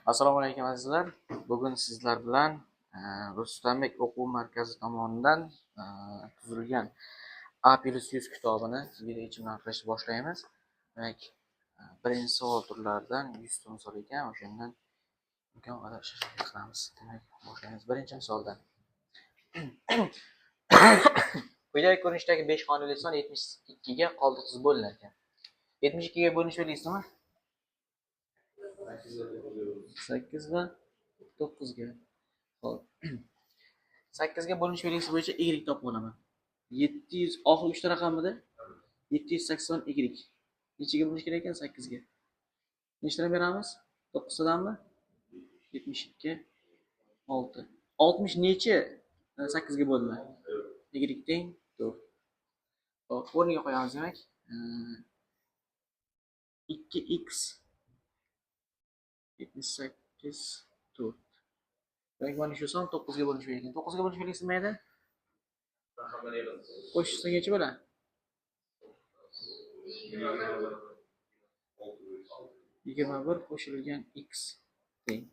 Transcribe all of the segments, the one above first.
Assalomu alaykum azizlar. Bugun sizlar bilan Rustambek o'quv markazi tomonidan tuzilgan A+100 kitobini video yechimini qilishni boshlaymiz. Demak, birinchi savol turlaridan 100 ta misol ekan, o'shandan imkon qadar ishlashga qilamiz. Demak, boshlaymiz birinchi misoldan. Quyidagi ko'rinishdagi 5 xonali son 72 ga qoldiqsiz bo'linar ekan. 72 ga bo'linish belgisi nima? 8 va 9 ga. Xo'p. 8 ga bo'linish belgisi bo'yicha y topib olaman. 700 oxirgi 3 ta raqamida 780 y. Nechaga bo'linish kerak ekan? 8 ga. Nechtadan beramiz? 9 tadanmi? 72 6. 60 necha 8 ga bo'linadi? Y teng 4. Xo'p, o'rniga qo'yamiz demak. 2x 78 4. Demak, mana shu son 9 ga bo'linishi kerak. 9 ga bo'linish belgisi nima edi? Qo'shsa necha bo'ladi? 21 qo'shilgan x teng.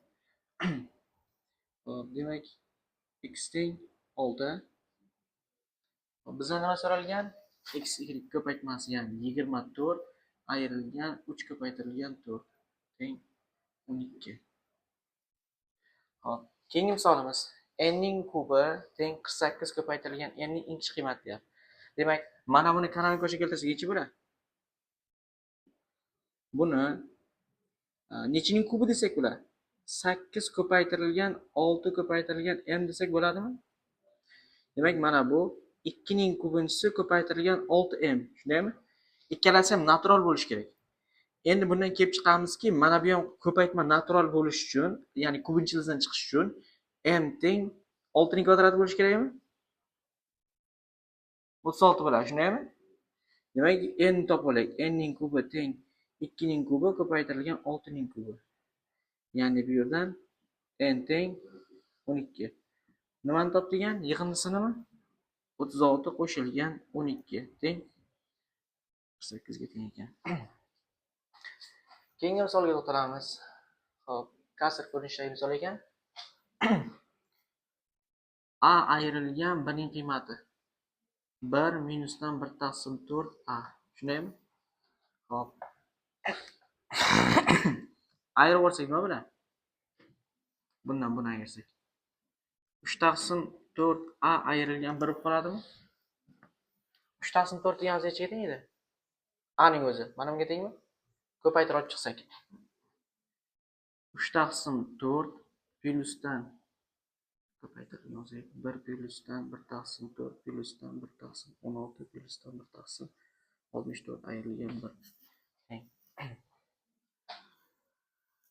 Xo'p, demak x teng 6. Xo'p, bizdan nima so'ralgan? X y ko'paytmasi, ya'ni 24 ayrilgan 3 ko'paytirilgan 4 teng 12. Xo'p, keyingi misolimiz n ning kubi teng 48 ko'paytirilgan n ning eng kichik qiymati deyapti. Demak, mana buni kanonik ko'chaga keltirsak necha bo'ladi? Buni nechining kubi desak bo'ladi? 8 ko'paytirilgan 6 ko'paytirilgan n desak bo'ladimi? Demak, mana bu 2 ning kubinchisi ko'paytirilgan 6m, shundaymi? Ikkalasi ham natural bo'lishi kerak. Endi bundan kelib chiqamizki, mana bu ham ko'paytma natural bo'lishi uchun, ya'ni kubinchisidan chiqish uchun m teng 6 ning kvadrati bo'lishi kerakmi? 36 bo'ladi, shundaymi? Demak, n topib olaylik. N ning kubi teng 2 ning kubi ko'paytirilgan 6 ning kubi. Ya'ni bu yerdan n teng 12. Nimani top degan? Yig'indisinimi? 36 qo'shilgan 12 teng 48 ga teng ekan. Keyingi misolga to'xtalamiz. Xo'p, kasr ko'rinishidagi misol ekan. A ayrilgan 1 ning qiymati 1 minusdan 1 taqsim 4 a. Shundaymi? Xo'p. Ayirib yuborsak nima bo'ladi? Bundan buni ayirsak. 3 taqsim 4 a ayrilgan 1 bo'lib qoladimi? 3 taqsim 4 deganimiz nechaga teng edi? A ning o'zi mana bunga tengmi? Ko'paytirib olib chiqsak. 3 taqsim 4 plyusdan ko'paytirib yozsak 1 plyusdan 1 taqsim 4 plyusdan 1 taqsim 16 plyusdan 1 taqsim 64 ayrilgan 1 teng.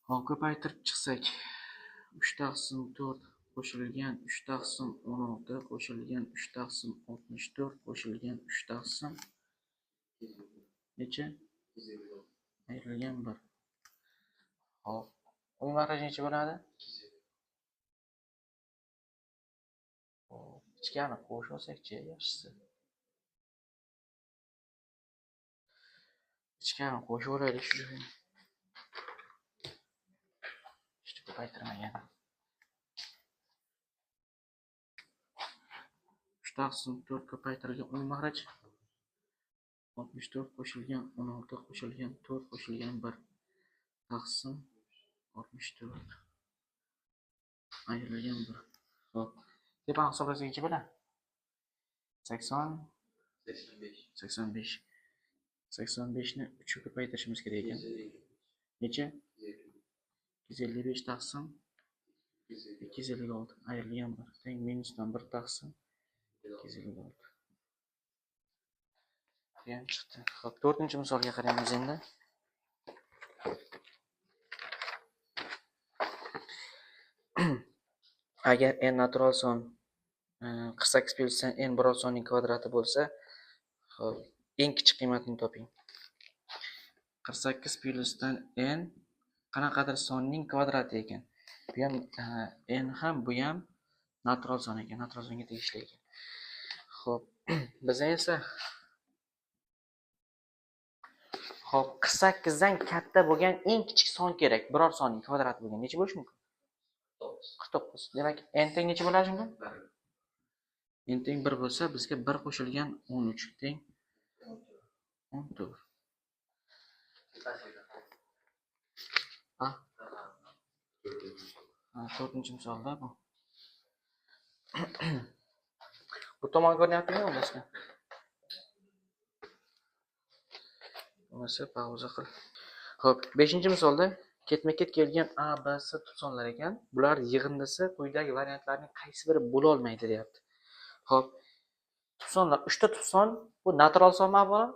Xo'p, ko'paytirib chiqsak 3 taqsim 4 qo'shilgan 3 taqsim 16 qo'shilgan 3 taqsim 64 qo'shilgan 3 taqsim necha? Ayrilgan 1. Xo'p, uning mahraj necha bo'ladi? Xo'p, ichkarini qo'shib olsak-chi, yaxshisi. Ichkarini qo'shib olaylik shu joyini. Hech ko'paytirmagan. 3 taqsim 4 ko'paytirilgan uning mahraj 64 qo'shilgan 16 qo'shilgan 4 qo'shilgan 1 taqsim 64 ayrilgan 1. Xo'p, tepani hisoblasak necha bo'ladi? 85. 85. 85 ni 3 ga ko'paytirishimiz kerak ekan. Necha? 255 taqsim 256 ayrilgan 1 teng minusdan 1 taqsim 256. Degan chiqdi. Xo'p, 4-misolga qaraymiz endi. Agar n natural son 48 plyusdan n biror sonning kvadrati bo'lsa, xo'p, eng kichik qiymatini toping. 48 plyusdan n qanaqadir sonning kvadrati ekan. Bu ham n ham, bu ham natural son ekan, natural songa tegishli ekan. Xo'p, biz esa Xo'p, 48 dan katta bo'lgan eng kichik son kerak. Biror sonning kvadrati bo'lgan necha bo'lishi mumkin? 49. Demak, n teng necha bo'lishi mumkin? N teng 1 bo'lsa, bizga 1 qo'shilgan 13 teng 14. A. 4-misolda bu. Bu tomon ko'rinyaptimi bo'lmasa? Bo'lmasa pauza qil. Xo'p, 5-misolda ketma-ket kelgan A, B, C tub sonlar ekan. Bular yig'indisi quyidagi variantlarning qaysi biri bo'la olmaydi deyapti. Xo'p, tub sonlar, 3 ta tub son, bu natural sonmi avvalo?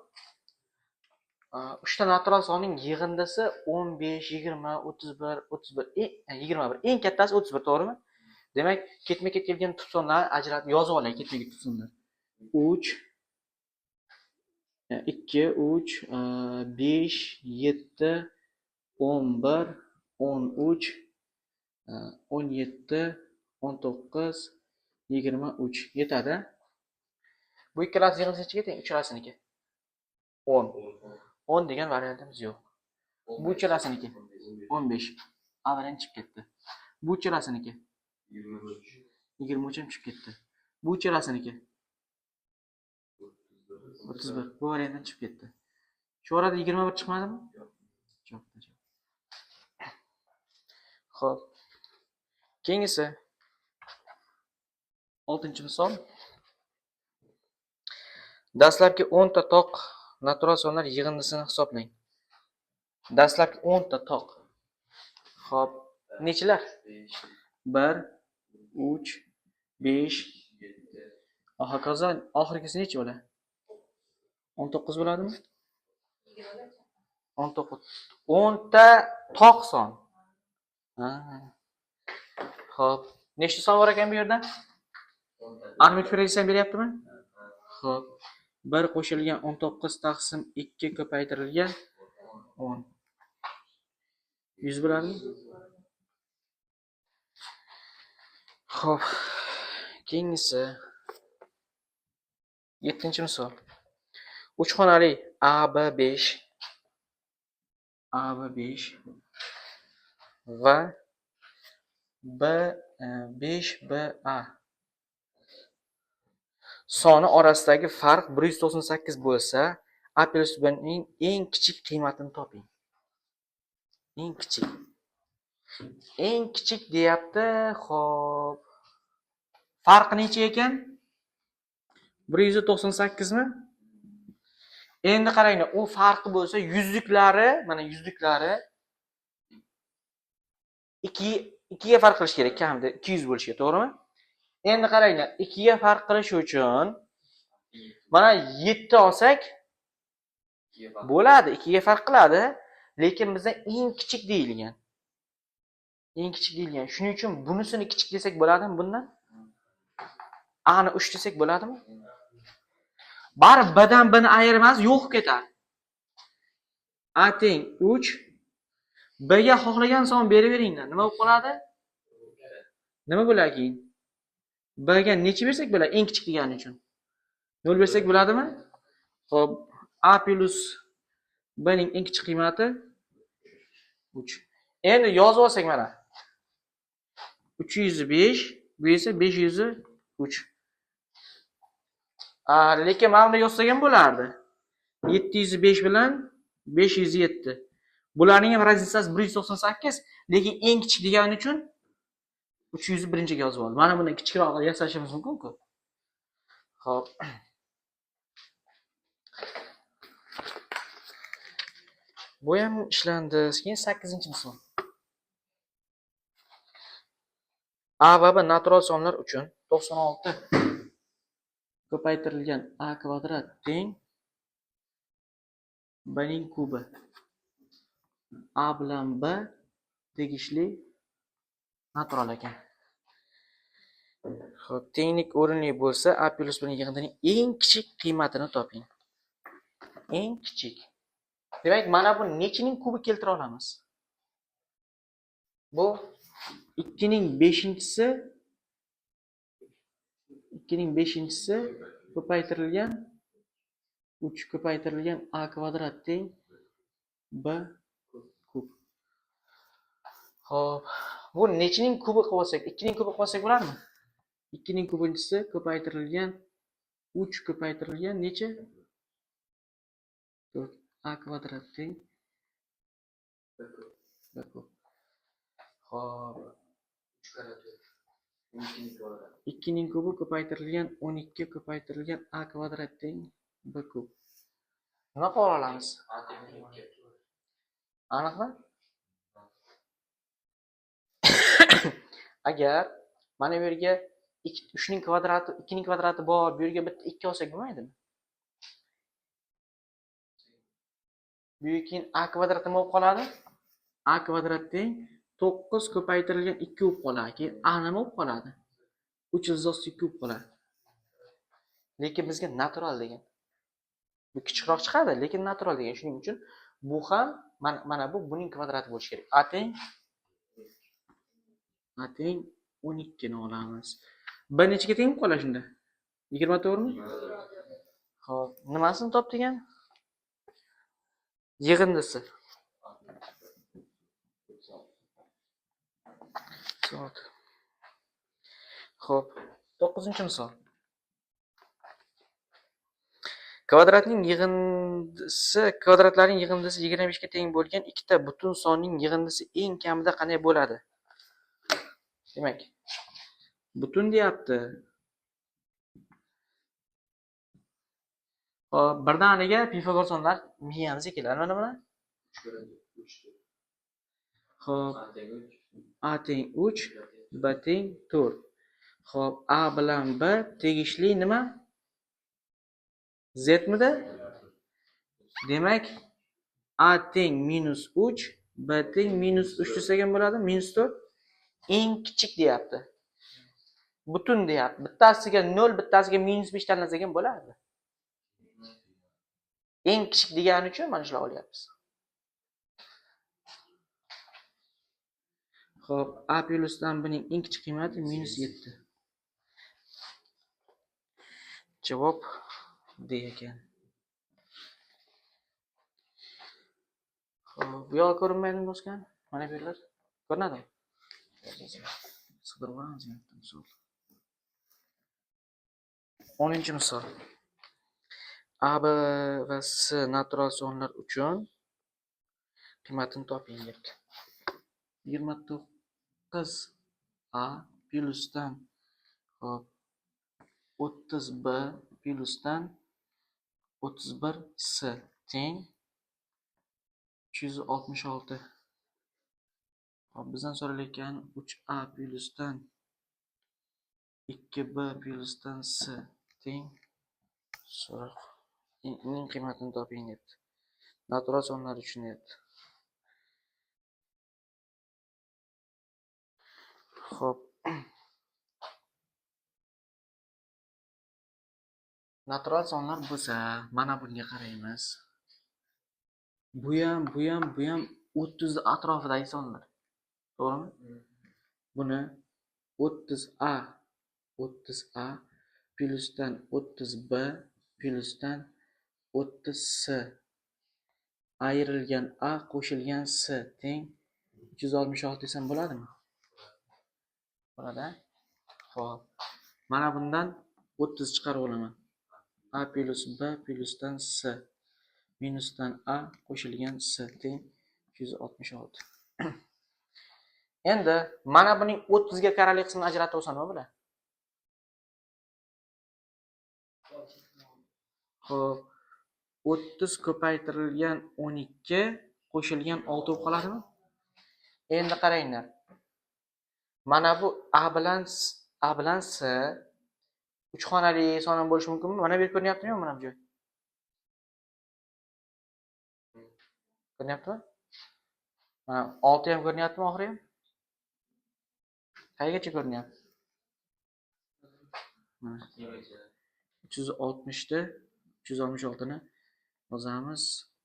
3 ta natural sonning yig'indisi 15, 20, 31, 31, 21. Eng kattasi 31, to'g'rimi? Demak, ketma-ket kelgan tub sonlarni ajratib yozib olaylik, ketma-ket tub sonlar. 3, 2, 3, 5, 7, 11, 13, 17, 19, 23 yetadi. Bu ikkalasi yig'indisi nechaga teng? Uchalasiniki. 10. 10 degan variantimiz yo'q. Bu uchalasiniki 15. A variant chiqib ketdi. Bu uchalasiniki 23 ham chiqib ketdi. Bu uchalasiniki 31. Bu variantdan chiqib ketdi. Shu orada 21 chiqmadimi? Yo'q. Xo'p. Keyingisi 6-misol. Dastlabki 10 ta toq natural sonlar yig'indisini hisoblang. Dastlabki 10 ta toq. Xo'p, nechilar? 1, 3, 5, hokazo. Oxirgisi necha bo'ladi? 19 bo'ladimi? 19. 10 ta toq son. Xo'p, nechta son bor ekan bu yerda? Arifmetik progressiya beryaptimi? Xo'p, 1 qo'shilgan 19 taqsim 2 ko'paytirilgan 10. 100 bo'ladimi? Xo'p, keyingisi 7-misol. 3 xonali A, B, 5, A, B, 5 va B, 5, B, A soni orasidagi farq 198 bo'lsa, A plus B ning eng kichik qiymatini toping. Eng kichik. Eng kichik deyapti. Xo'p. Farqi necha ekan? 198 mi? Endi qaranglar, u farqi bo'lsa, yuzliklari, mana yuzliklari 2 ga farq qilish kerak, kamida 200 bo'lishi kerak, to'g'rimi? Endi qaranglar, 2 ga farq qilish uchun mana 7 olsak bo'ladi, 2 ga farq qiladi, lekin bizda eng kichik deyilgan. Eng kichik deyilgan. Shuning uchun bunisini kichik desak bo'ladimi bundan? A ni 3 desak bo'ladimi? Bari B dan B ni ayirmasi yo'q ketar. A teng 3, B ga xohlagan son beraveringlar. Nima bo'lib qoladi? Nima bo'ladi keyin? B ga necha bersak bo'ladi eng kichik degani uchun? 0 bersak bo'ladimi? Xo'p, A plus B ning eng kichik qiymati 3. Endi yozib olsak mana. 305, bu esa 503. Lekin mana bunda yozsak ham bo'lardi. 705 bilan 507. Bularning ham razницasi 198, lekin eng kichik degani uchun 301-ga yozib oldim. Mana bundan kichikroq yasashimiz mumkin-ku. Xo'p. Bu ham ishlandi. Keyin 8-misol. A va B natural sonlar uchun 96 ko'paytirilgan A kvadrat teng B ning kubi. A bilan B tegishli natural ekan. Xo'p, tenglik o'rinli bo'lsa, A plus B ning yig'indining eng kichik qiymatini toping. Eng kichik. Demak, mana bu nechining kubi keltira olamiz? Bu 2ning 5-inchisi, 2ning 5-inchisi ko'paytirilgan 3 ko'paytirilgan A kvadrat teng B kub. Xo'p, bu nechining kubi qilib olsak? 2 ning kubi qilib olsak bo'ladimi? 2 ning kubinchisi ko'paytirilgan 3 ko'paytirilgan necha? 4. A kvadrat teng B kub. Xo'p, 2 ning kubi ko'paytirilgan 12 ko'paytirilgan A kvadrat teng B kub. Nima qila olamiz? Aniqmi? Agar mana bu yerga 3 ning kvadrati, 2 ning kvadrati bor, bu yerga bitta 2 olsak bo'lmaydimi? Bu yerga keyin A kvadrat nima bo'lib qoladi? A kvadrat teng 9 ko'paytirilgan 2 bo'lib qoladi. Keyin A nima bo'lib qoladi? 332 bo'lib qoladi. Lekin bizga natural degan. Bu kichikroq chiqadi, lekin natural degan. Shuning uchun bu ham mana bu buning kvadrati bo'lishi kerak. A teng 12 ni olamiz. B nechaga teng bo'lib qoladi shunda? 24 mi? Xo'p, nimasini top degan? Yig'indisi. Xo'p, 9-misol. Kvadratning yig'indisi, kvadratlarning yig'indisi 25 ga teng bo'lgan ikkita butun sonning yig'indisi eng kamida qanday bo'ladi? Demak, butun deyapti. Xo'p, birdaniga Pifagor sonlar miyamizga keladi. Mana bular. Xo'p, A teng 3, B teng 4. Xo'p, A bilan B tegishli nima? Z midi? Demak, A teng -3, B teng -3 desak ham bo'ladi, -4. Eng kichik deyapti. Butun deyapti. Bittasiga 0, bittasiga -5 tanlasak ham bo'ladi. Eng kichik degani uchun mana shular olyapmiz. Xo'p, A plyusdan Bning eng kichik qiymati -7. Javob D ekan. Xo'p, bu yoq ko'rinmaydimi bosgan? Mana bu yerlar ko'rinadimi? Sig'dirib olamiz misol. 10-misol. A, B va C natural sonlar uchun qiymatini toping debdi. 29 A plyusdan xo'p 30 B plyusdan 31 C teng 366. Xo'p, bizdan so'ralayotgan 3A plyusdan 2B plyusdan C teng so'roq. Ning qiymatini toping debdi. Natural sonlar uchun debdi. Xo'p. Natural sonlar bo'lsa, mana bunga qaraymiz. Bu ham, bu ham, bu ham 30 atrofidagi sonlar. To'g'rimi? Buni 30A, 30A plyusdan 30B plyusdan 30C ayrilgan A qo'shilgan C teng 366 desam bo'ladimi? Bo'ladi. Xo'p. Mana bundan 30 chiqarib olaman. A plyus B plyusdan C minusdan A qo'shilgan C teng 266. Endi mana buning 30 ga karali qismini ajratib olsam nima bo'ladi? Xo'p, 30 ko'paytirilgan 12 qo'shilgan 6 bo'lib qoladimi? Endi qaranglar. Mana bu A bilan C uch xonali son ham bo'lishi mumkinmi? Mana bu yer ko'rinyaptimi, mana bu joy? Ko'rinyaptimi? Mana 6 ham ko'rinyaptimi oxiri ham? Qayergacha ko'rinyapti? Mana 360 da 366 ni yozamiz.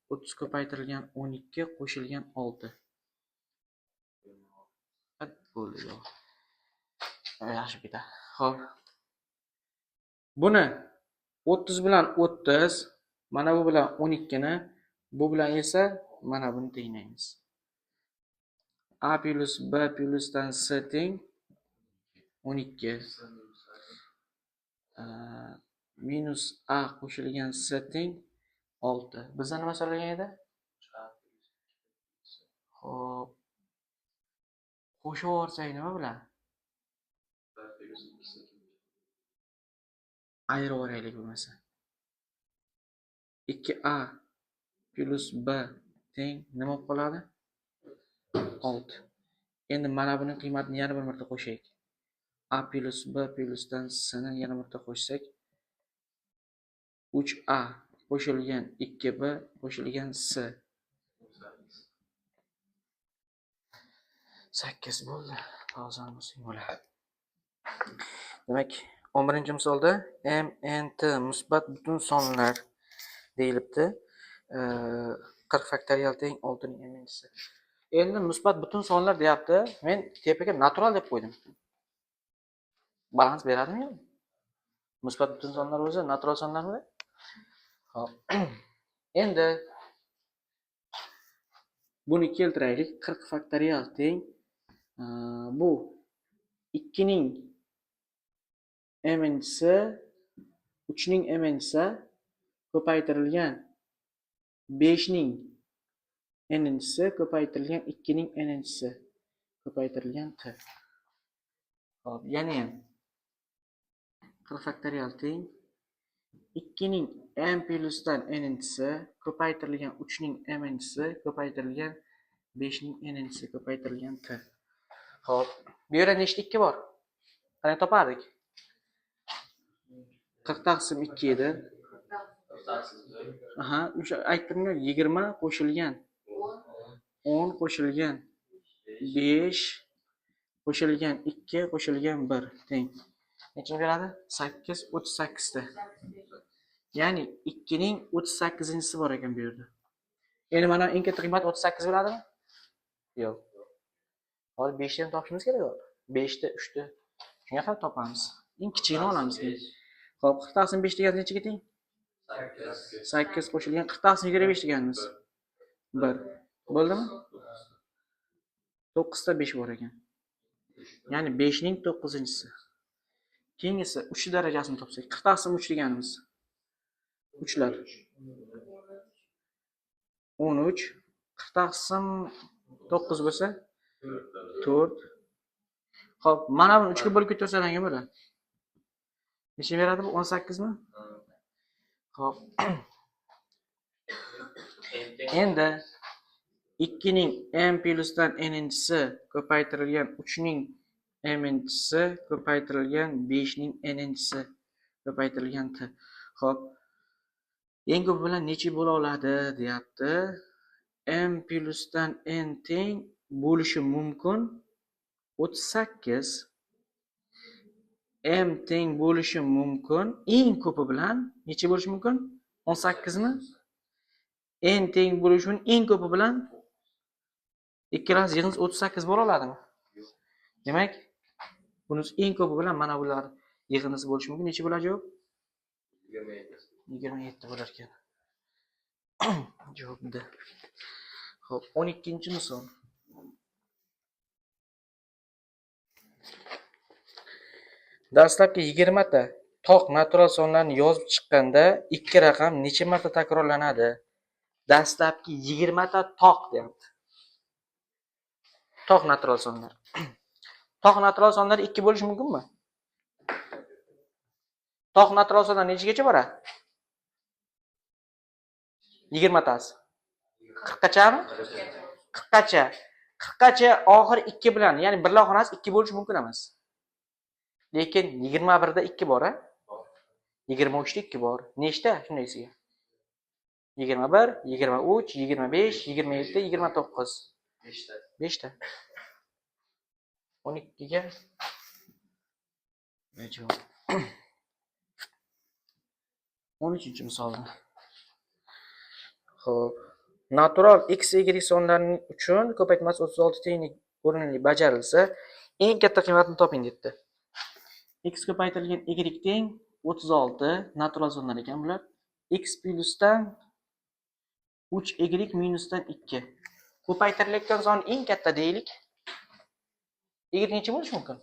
30 ko'paytirilgan 12 qo'shilgan 6. Bo'ldi, yo'q. Yaxshi ketadi. Xo'p. Buni 30 bilan 30, mana bu bilan 12 ni, bu bilan esa mana buni tenglaymiz. A plyus B plyusdan C teng 12. Minus A qo'shilgan C teng 6. Bizdan nima so'ralgan edi? Xo'p. Qo'shib yuborsak nima bilan? Ayirib yuboraylik bo'lmasa. 2A plyus B teng nima bo'lib qoladi? 6. Endi mana buning qiymatini yana bir marta qo'shaylik. A plyus B plyusdan C ni yana bir marta qo'shsak 3A qo'shilgan 2B qo'shilgan C. 8 bo'ldi. Tozani bo'lsang bo'ladi. Demak, 11-misolda M, N, T musbat butun sonlar deyilibdi. 40 faktorial teng 6ning m-inchisi. Endi musbat butun sonlar deyapti. Men tepaga natural deb qo'ydim. Balans beradimi yo'qmi? Musbat butun sonlar o'zi natural sonlarmi? Xo'p. Endi buni keltiraylik. 40 faktorial teng bu 2ning m-inchisi 3ning m-inchisi ko'paytirilgan 5ning n-inchisi ko'paytirilgan 2ning n-inchisi ko'paytirilgan t. Xo'p, yana ham 40 faktorial teng 2ning m plyusdan n-inchisi ko'paytirilgan 3ning m-inchisi ko'paytirilgan 5ning n-inchisi ko'paytirilgan t. Xo'p, bu yerda nechta 2 bor? Qanday topardik? 40 taqsim 2 edi. Aha, o'sha aytdim-ku, 20 qo'shilgan 10 qo'shilgan 5 qo'shilgan 2 qo'shilgan 1 teng. Nechani beradi? 8 38 ta. Ya'ni 2ning 38-inchisi bor ekan bu yerda. Endi mana eng katta qiymat 38 bo'ladimi? Yo'q. Hozir 5 ni ham topishimiz kerak hozir. 5 ta, 3 ta. Shunga qarab topamiz. Eng kichigini olamiz keyin. Xo'p, 40 taqsim 5 degan nechaga teng? 8 qo'shilgan 40 taqsim 25 deganimiz 1. Bo'ldimi? 9 ta 5 bor ekan. Ya'ni 5 ning 9-inchisi. Keyingisi 3 darajasini topsak, 40 taqsim 3 deganimiz 3lar. 13. 40 taqsim 9 bo'lsa 4. Xo'p, mana buni 3 ga bo'lib ketsa nima bo'ladi? Necha beradi bu? 18 mi? Xo'p. Endi 2ning m plyusdan n-inchisi ko'paytirilgan 3ning m-inchisi ko'paytirilgan 5ning n-inchisi ko'paytirilgan t. Xo'p. Eng ko'pi bilan necha bo'la oladi deyapti. M plyusdan n teng bo'lishi mumkin 38. M teng bo'lishi mumkin eng ko'pi bilan necha bo'lishi mumkin? 18 mi? N teng bo'lishi mumkin eng ko'pi bilan ikkalasi yig'indisi 38 bo'la oladimi? Demak, bunisi eng ko'pi bilan mana bular yig'indisi bo'lishi mumkin. Necha bo'ladi javob? 27 bo'lar ekan. Javob D. Xo'p, 12-misol. Dastlabki 20 ta toq natural sonlarni yozib chiqqanda 2 raqam necha marta takrorlanadi? Dastlabki 20 ta toq deyapti. Toq natural sonlar. Toq natural sonlar 2 bo'lishi mumkinmi? Toq natural sonlar nechagacha boradi? 20 tasi. 40 qachami? 40 qacha. 40 qacha oxir 2 bilan, ya'ni birlar xonasi 2 bo'lishi mumkin emas. Lekin 21 da 2 bor, a? 23 da 2 bor. Nechta shundaysiga? 21, 23, 25, 27, 29. 5 ta. 5 ta. 12 ga javob. 13-misolda. Xo'p. Natural x, y sonlari uchun ko'paytmasi 36 tenglik o'rinli bajarilsa, eng katta qiymatni toping debdi. X ko'paytirilgan y teng 36 natural sonlar ekan bular. X plyusdan 3y minusdan 2. Ko'paytirilayotgan son eng katta deylik. Y necha bo'lishi mumkin?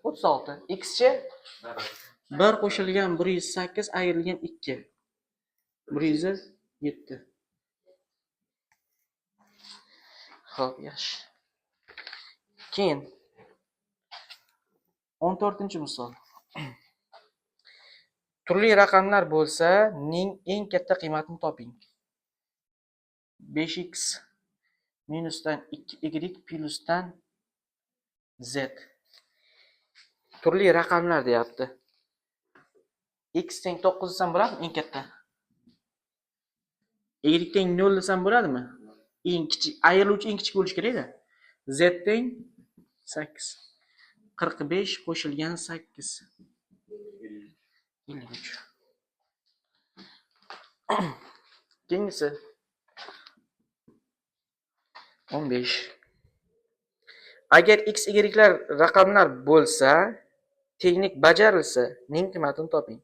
36. X-chi 1 qo'shilgan 108 ayrilgan 2. 107. Xo'p, yaxshi. Keyin 14-misol. Turli raqamlar bo'lsa, ning eng katta qiymatini toping. 5x minusdan 2y plusdan z. Turli raqamlar deyapti. X teng 9 desam bo'ladimi eng katta? Y teng 0 desam bo'ladimi? Eng kichik, ayriluvchi eng kichik bo'lishi kerak-da. Z teng 8. 45 qo'shilgan 8. 53. Keyingisi 15. Agar x, y'lar raqamlar bo'lsa, tenglik bajarilsa, ning qiymatini toping.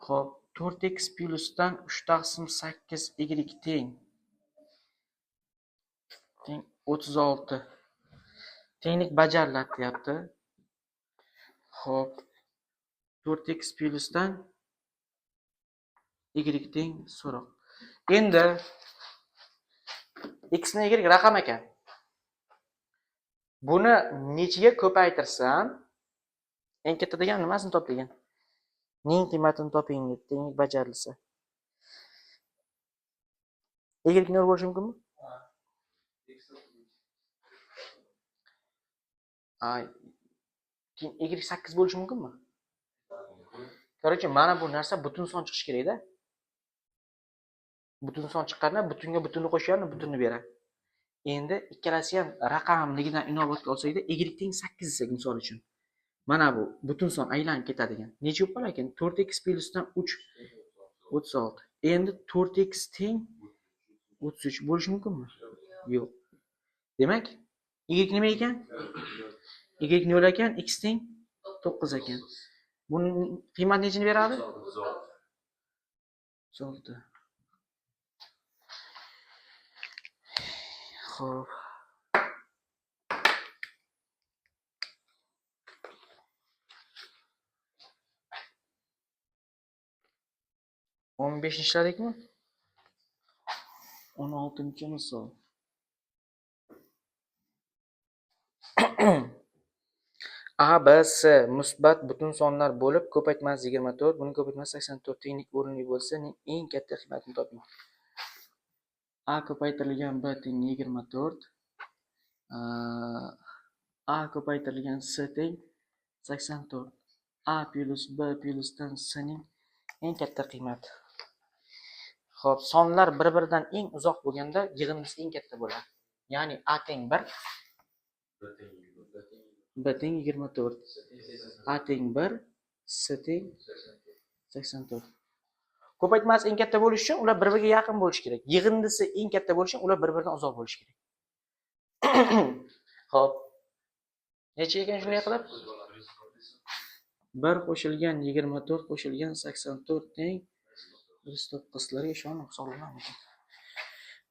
Xo'p, 4x plusdan 3 taqsim 8 y teng 36. Tenglik bajariladi deyapti. Xo'p, 4x plusdan y teng so'roq. Endi x ni y raqam ekan. Buni nechiga ko'paytirsam, eng katta degan nimasini top degan? Ning qiymatini toping deb, tenglik bajarilsa. Y nol bo'lishi mumkinmi? Keyin y 8 bo'lishi mumkinmi? Короче, mana bu narsa butun son chiqishi kerak-da. Butun son chiqqanda butunga butunni qo'shganni butunni beradi. Endi ikkalasi ham raqamligidan inobatga olsak-da, y teng 8 desak misol uchun. Mana bu butun son aylanib ketadigan. Necha bo'lib qolar ekan? 4x plusdan 3 36. Endi 4x teng 33 bo'lishi mumkinmi? Yo'q. Demak, y nima ekan? Y 0 ekan, x teng 9 ekan. Buning qiymati nechini beradi? 36. Xo'p. 15 ishladikmi? 16-misol. A, B, C musbat butun sonlar bo'lib, ko'paytmasi 24, buning ko'paytmasi 84 tenglik o'rinli bo'lsa, ning eng katta qiymatini toping. A ko'paytirilgan B teng 24, A ko'paytirilgan C teng 84. A plus B plusdan C ning eng katta qiymati. Xo'p, sonlar bir-biridan eng uzoq bo'lganda yig'indisi eng katta bo'ladi. Ya'ni A teng 1, B teng 24, A teng 1, C teng 84. Ko'paytmasi eng katta bo'lishi uchun ular bir-biriga yaqin bo'lishi kerak. Yig'indisi eng katta bo'lishi uchun ular bir-biridan uzoq bo'lishi kerak. Xo'p. Necha ekan shunday qilib? 1 qo'shilgan 24 qo'shilgan 84 teng 109. Sizlarga ishonib hisoblanadi.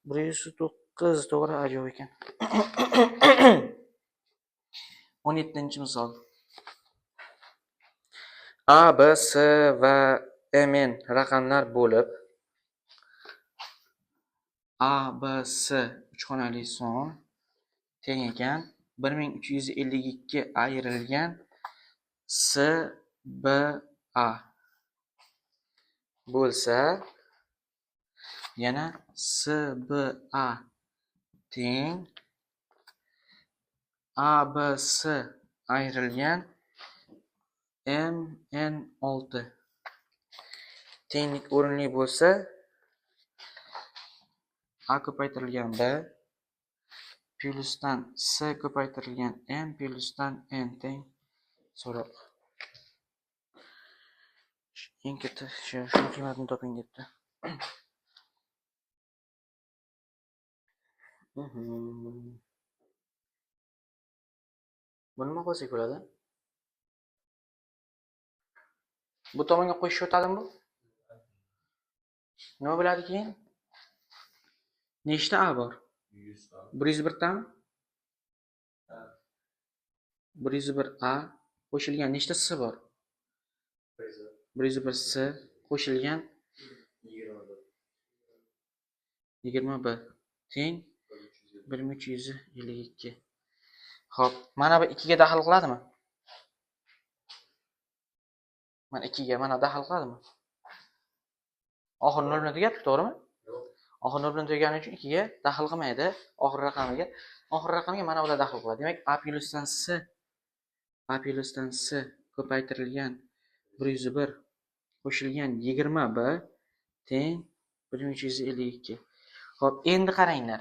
109 to'g'ri ajoyib ekan. 17-misol. A, B, C va M, N raqamlar bo'lib, A, B, C uch xonali son teng ekan 1352 ayrilgan C, B, A bo'lsa, yana C, B, A teng A, B, C ayrilgan M, N 6 tenglik o'rinli bo'lsa, A ko'paytirilgan B plusdan C ko'paytirilgan M plusdan N teng so'roq. Eng katta shuni qiymatini toping debdi. Buni nima qilsak bo'ladi? Bu tomonga qo'shish o'tadimi bu? Nima bo'ladi keyin? Nechta A bor? 101 tami? 101 A qo'shilgan nechta S bor? 101 S qo'shilgan 20 B teng 1352. Xo'p, mana bu 2 ga daxl qiladimi? Mana 2 ga mana daxl qiladimi? Oxir 0 bilan tugabdi, to'g'rimi? Oxir 0 bilan tugagani uchun 2 ga daxl qilmaydi, oxir raqamiga. Oxir raqamga mana bular daxl qiladi. Demak, A plyusdan S, A plyusdan S ko'paytirilgan 101 qo'shilgan 20 B teng 1352. Xo'p, endi qaranglar.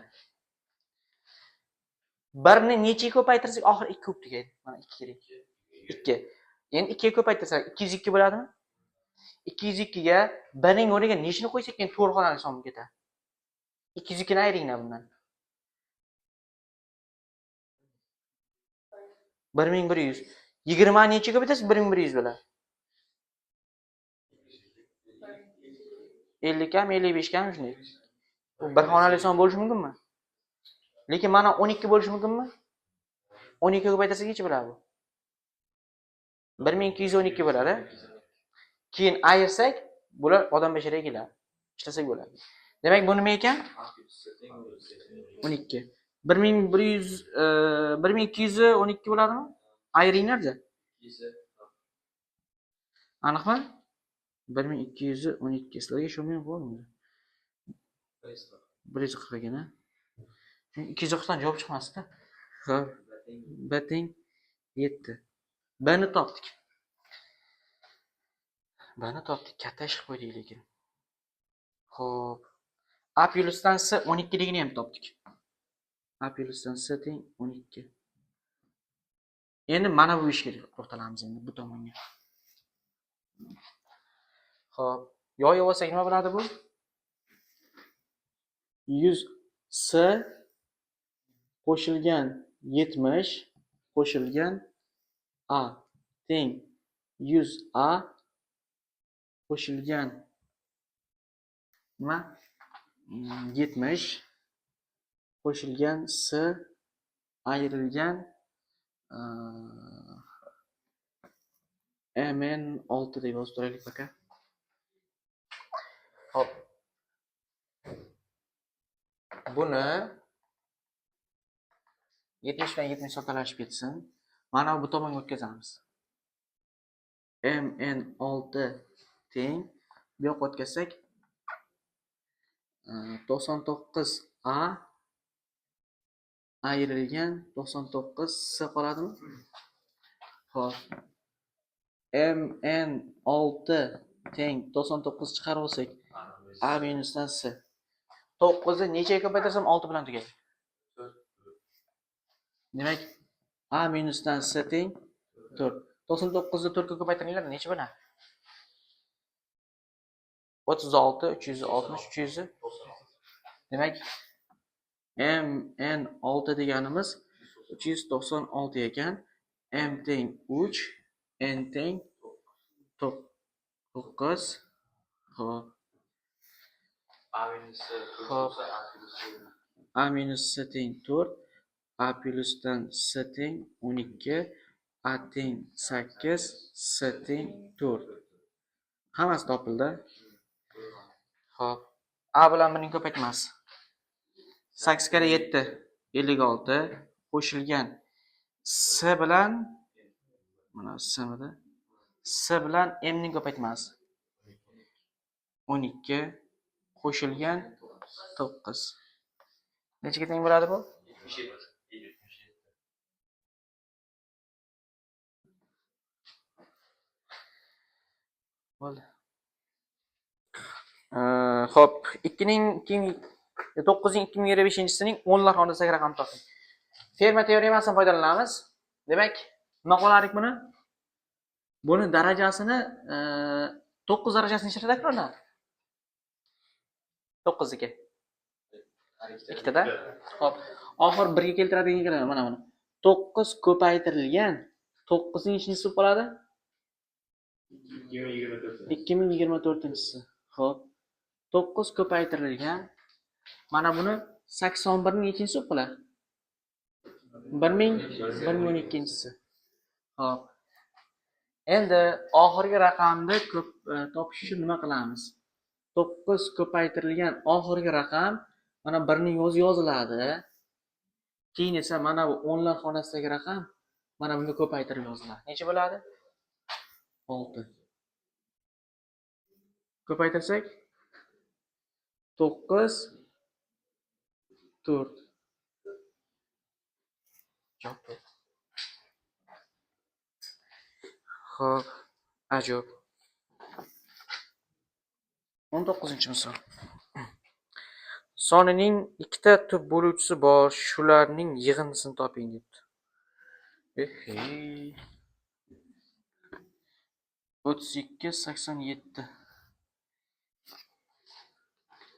1ni nechaga ko'paytirsak oxiri 2 bo'lib tugaydi. Mana 2 kerak. 2. Endi 2 ga ko'paytirsak 202 bo'ladimi? 202 ga 1ning o'rniga nechini qo'ysak keyin to'rt xonali son bo'lib ketadi. 202 ni ayringlar bundan. 1100. 20 ni nechaga ko'paytirsak 1100 bo'ladi. 50 kam, 55 kam shunday. Bu bir xonali son bo'lishi mumkinmi? Lekin mana 12 bo'lishi mumkinmi? 12 ga ko'paytirsak necha bo'ladi bu? 1212 bo'ladi. Keyin ayirsak, bular odam basharaga keladi. Ishlasak bo'ladi. Demak, bu nima ekan? 12. 1100, 1212 bo'ladimi? Ayiringlar-da. Aniqmi? 1212. Sizlarga ishonmayman, bo'ladimi? 140 ekan, ha? Chunki 240 dan javob chiqmasdi. Xo'p, B teng 7. B ni topdik. B ni topdik. Katta ish qilib qo'ydik lekin. Xo'p. A plyusdan S 12 ligini ham topdik. A plyusdan S teng 12. Endi mana bu ishga to'xtalamiz endi bu tomonga. Xo'p, yoyib olsak nima bo'ladi bu? 100 S qo'shilgan 70 qo'shilgan A teng 100 A qo'shilgan nima? 70 qo'shilgan S ayrilgan MN6 deb yozib turaylik пока. Xo'p. Buni 70 bilan 70 soddalashib ketsin. Mana bu tomonga o'tkazamiz. MN6 teng bu yoqqa o'tkazsak 99 A ayrilgan 99 S qoladimi? Xo'p. MN6 teng 99 chiqarib olsak A minusdan S. 9 ni nechaga ko'paytirsam 6 bilan tugaydi. Demak, A minusdan S teng 4. 99 ni 4 ga ko'paytiringlar, necha bo'ladi? 36, 360, 300. Demak, MN6 deganimiz 396 ekan. M teng 3, N teng 9. Xo'p. Xo'p. A minus S teng 4, A plyusdan S teng 12, A teng 8, S teng 4. Hammasi topildi. Xo'p. A bilan buning ko'paytmasi. 8 kara 7 56 qo'shilgan S bilan mana S midi? S bilan M ning ko'paytmasi 12 qo'shilgan 9. Nechaga teng bo'ladi bu? 77. Bo'ldi. Xo'p, 9-2025-sining o'nlar xonasidagi raqam toping. Ferma teoremasidan foydalanamiz. Demak, nima qilardik buni? Buni darajasini 9 darajasini nechta takrorlanadi? 9niki. Ikkitada. Xo'p, oxir 1 ga keltiradigan keladi mana buni. 9 ko'paytirilgan 9ning nechinchisi bo'lib qoladi? 2024. 2024-inchisi. Xo'p. 9 ko'paytirilgan. Mana buni 81 ning nechinchisi bo'lib qoladi? 1012-si. Xo'p. Endi oxirgi raqamni ko'p topish uchun nima qilamiz? 9 ko'paytirilgan oxirgi raqam mana 1 ning o'zi yoziladi. Keyin esa mana bu o'nlar xonasidagi raqam mana bunga ko'paytirib yoziladi. Necha bo'ladi? 6. Ko'paytirsak 9 4. Javob 4. Xo'p, ajoyib. 19-misol. Sonining ikkita tub bo'luvchisi bor, shularning yig'indisini toping debdi. Ehey. 32 87.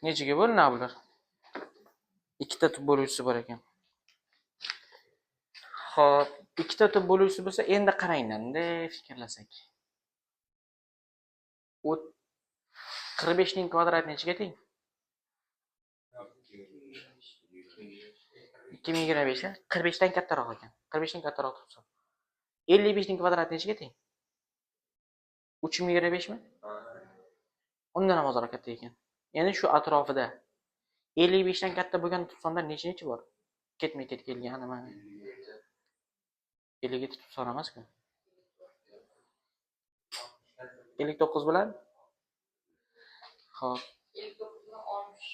Nechaga bo'linadi bular? Ikkita tub bo'luvchisi bor ekan. Xo'p, ikkita tub bo'luvchisi bo'lsa, endi qaranglar, bunday fikrlasak. 45 ning kvadrati nechaga teng? 2025, 45 dan kattaroq ekan. 45 dan kattaroq tubson. 55 ning kvadrati nechaga teng? 3025 mi? Undan ham ozroq katta ekan. Ya'ni shu atrofida 55 dan katta bo'lgan tubsonlar necha-necha bor? Ketma-ket kelgan mana. 57 tubson emas-ku. 59 bilan? Xo'p. 59 bilan 60.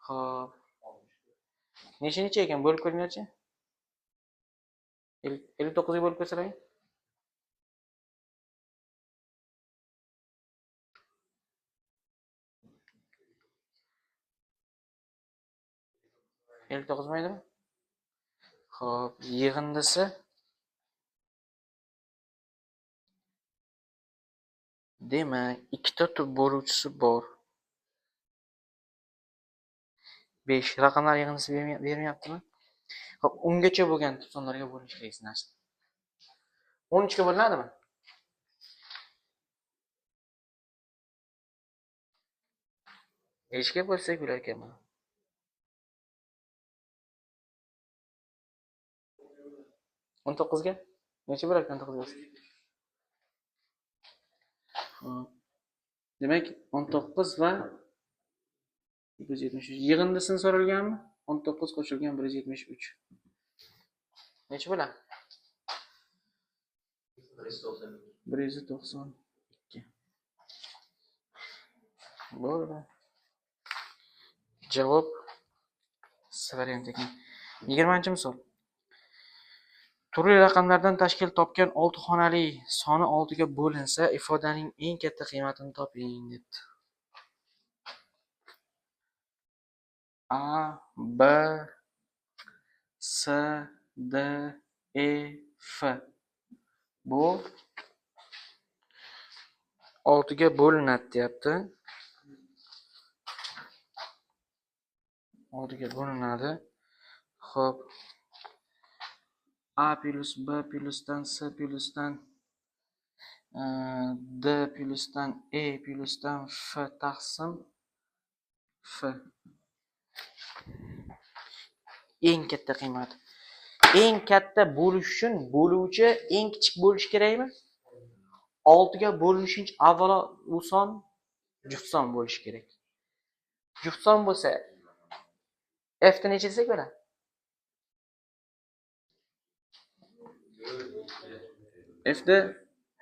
Xo'p. Necha-necha ekan? Bo'lib ko'ringlarchi. 59 ga bo'lib ko'rsalaring. 59 maydimi? Xo'p, yig'indisi demak, ikkita tub bo'luvchisi bor. 5 raqamlar yig'indisi bermayaptimi? Xo'p, ungacha bo'lgan tub sonlarga bo'lish kerak narsa. 13 ga bo'linadimi? Nechga bo'lsak bo'lar ekan buni? 19 ga? Necha bo'lar ekan 19 ga? Xo'p. Demak, 19 va 173. Yig'indisini so'ralganmi? 19 qo'shilgan 173. Necha bo'ladi? 192. Bo'ldi. Javob S variant ekan. 20-misol. Turli raqamlardan tashkil topgan 6 xonali soni 6 ga bo'linsa, ifodaning eng katta qiymatini toping debdi. A, B, C, D, E, F. Bu 6 ga bo'linadi deyapti. 6 ga bo'linadi. Xo'p. A plus B plusdan C plusdan D plusdan E plusdan F taqsim F. Eng katta qiymat. Eng katta bo'lish uchun bo'luvchi eng kichik bo'lishi kerakmi? 6 ga bo'linishi uchun avvalo u son juft son bo'lishi kerak. Juft son bo'lsa F ni necha desak bo'ladi? Fda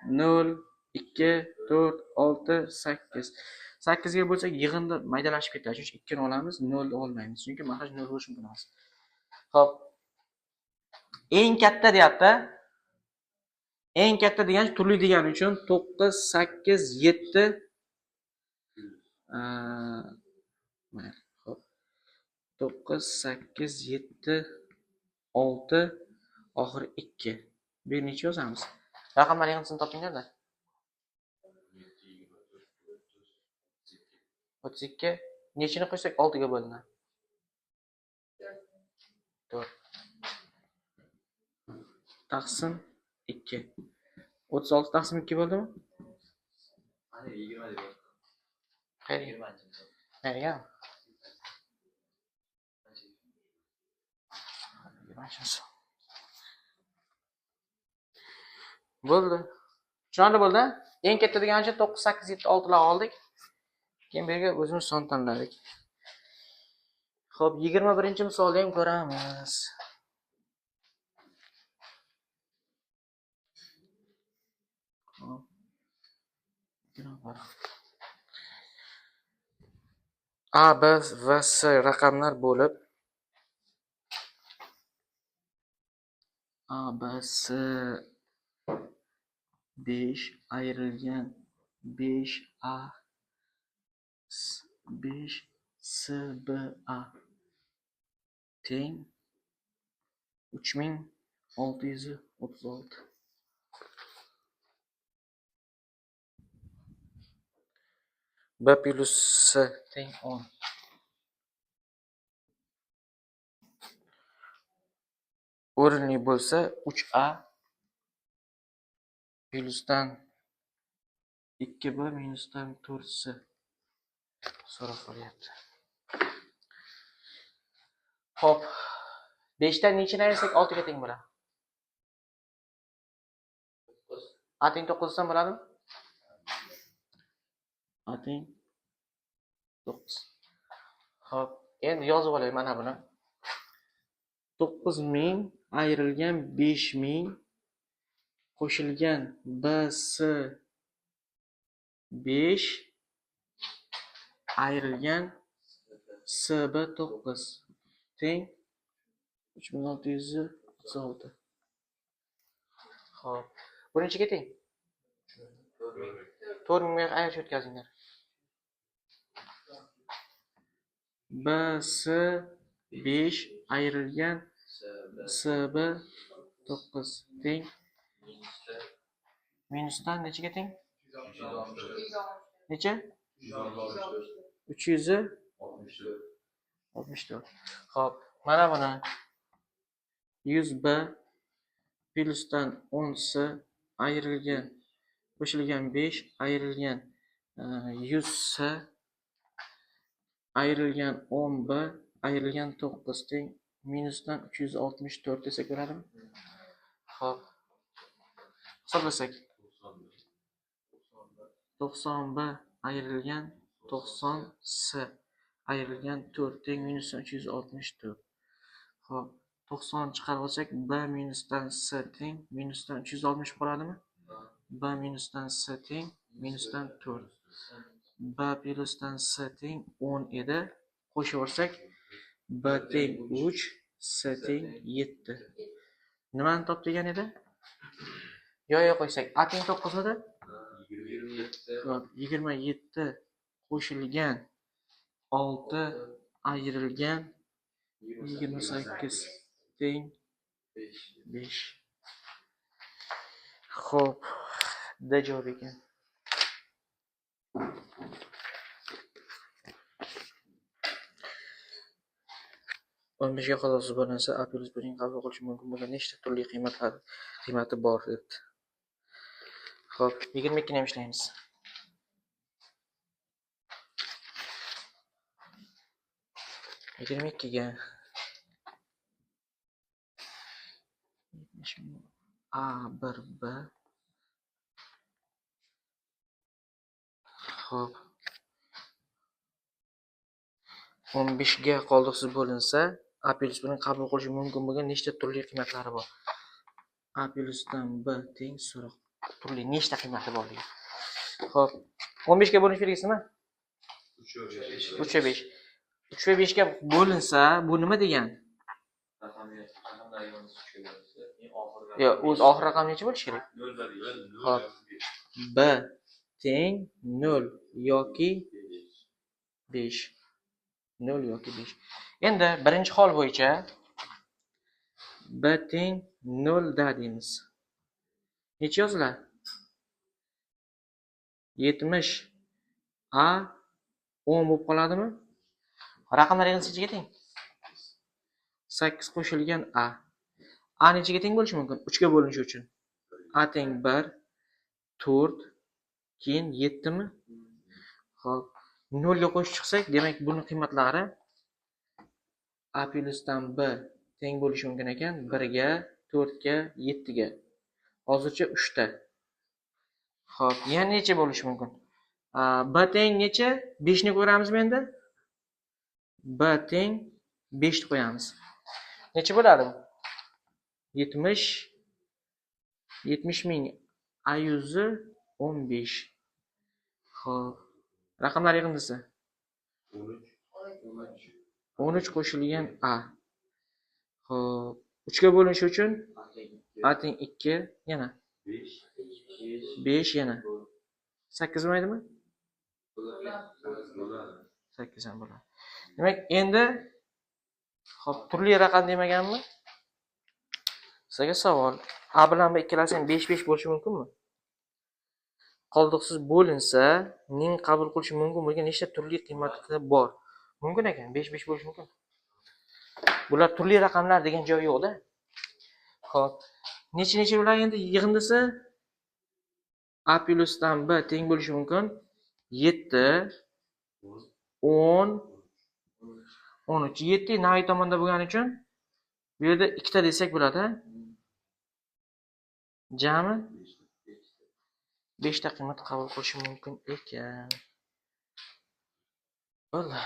0, 2, 4, 6, 8. 8 ga bo'lsak yig'indi maydalashib ketadi. Shuning uchun 2 ni olamiz, 0 ni olmaymiz. Chunki maxraj 0 bo'lishi mumkin emas. Xo'p. Eng katta deyapti. Eng katta degani turli degani uchun 9, 8, 7, mayli, xo'p. 9, 8, 7, 6, oxiri 2. Bu yerni necha yozamiz? Raqamlar yig'indisini topinglar-da. 32. Nechini qo'ysak 6 ga bo'linadi? 4. Taqsim 2. 36 taqsim 2 bo'ldimi? Qayerga? Qayerga? Bo'ldi. Tushunarli bo'ldi? Eng katta degancha 9, 8, 7, 6 lar oldik. Keyin bu yerga o'zimiz son tanladik. Xo'p, 21-misolni ham ko'ramiz. Xo'p. A, B va S raqamlar bo'lib A, B, S 5 ayrilgan 5 A 5 S B A teng 3636. B plus S teng 10. O'rinli bo'lsa 3A plyusdan 2B minusdan 4C so'rab qolyapti. Xo'p, 5 dan nechini ayirsak 6 ga teng bo'ladi? A teng 9 dan bo'ladimi? A teng 9. Xo'p, endi yozib olay mana buni. 9000 ayrilgan 5000 qo'shilgan B S 5 ayrilgan S B 9 teng 3636. Xo'p, bu nechaga teng? 4000 ga ayirish o'tkazinglar. B S 5 ayrilgan S B 9 teng minusdan nechaga teng? Necha? 364. Xo'p, mana buni 100 B plyusdan 10 S ayrilgan qo'shilgan 5 ayrilgan 100 S ayrilgan 10 B ayrilgan 9 teng minusdan 364 desak bo'ladimi? Xo'p. Hisoblasak 90 B ayrilgan 90 S ayrilgan 4 teng minusdan 364. Xo'p, 90 chiqarib olsak B minusdan S teng minusdan 360 qoladimi? B minusdan S teng minusdan 4. B plyusdan S teng 10 edi. Qo'shib yuborsak B teng 3, S teng 7. Nimani top degan edi? Yo'q qo'ysak A teng 9 midi? Xo'p, 27 qo'shilgan 6 ayrilgan 28 teng 5. Xo'p, D javob ekan. O'n beshga qolsa bo'linsa, A plus Bning qabul qilishi mumkin bo'lgan nechta turli qiymati bor debdi. Xo'p, 22 ni ham ishlaymiz. 22 ga A 1 B. Xo'p. 15 ga qoldiqsiz bo'linsa, A plus Bning qabul qilishi mumkin bo'lgan nechta turli qiymatlari bor? A plyusdan B teng so'roq. Turli nechta qiymati bor degan. Xo'p, 15 ga bo'linish belgisi nima? 3 va 5. 3 va 5 ga bo'linsa, bu nima degani? Yo'q, o'z oxir raqam necha bo'lishi kerak? Xo'p, B teng 0 yoki 5. 0 yoki 5. Endi birinchi hol bo'yicha B teng 0 da deymiz. Necha yoziladi? 70 A 10 bo'lib qoladimi? Raqamlar yig'indisi nechaga teng? 8 qo'shilgan A. A nechaga teng bo'lishi mumkin? 3 ga bo'linishi uchun. A teng 1, 4, Keyin 7mi? Xo'p, 0 ga qo'shib chiqsak, demak, buni qiymatlari a plyusdan b teng bo'lishi mumkin ekan 1 ga, 4 ga, 7 ga. Hozircha 3 ta. Xo'p, yana necha bo'lishi mumkin? B teng necha? 5 ni ko'ramizmi endi? B teng 5 ni qo'yamiz. Necha bo'ladi bu? 70 70 ming a yuzi 15. Xo'p, raqamlar yig'indisi. 13. 13 qo'shilgan a. Xo'p, 3 ga bo'linishi uchun a teng 2, yana 5. 5, yana 8 bo'lmaydimi? Bo'ladi. 8 ham bo'ladi. Demak, endi, xo'p, turli raqam demaganmi? Sizga savol. A bilan B ikkalasi ham 5 5 bo'lishi mumkinmi? Qoldiqsiz bo'linsa, ning qabul qilishi mumkin bo'lgan nechta turli qiymati bor? Mumkin ekan, 5 5 bo'lishi mumkin. Bular turli raqamlar degan joyi yo'q-da. Xo'p, necha necha bo'ladi endi yig'indisi? A plyusdan B teng bo'lishi mumkin. 7, 10, 13. 7 nari tomonda bo'lgani uchun bu yerda ikkita desak bo'ladi. Jami 5 ta qiymat qabul qilishi mumkin ekan. Bo'ldi.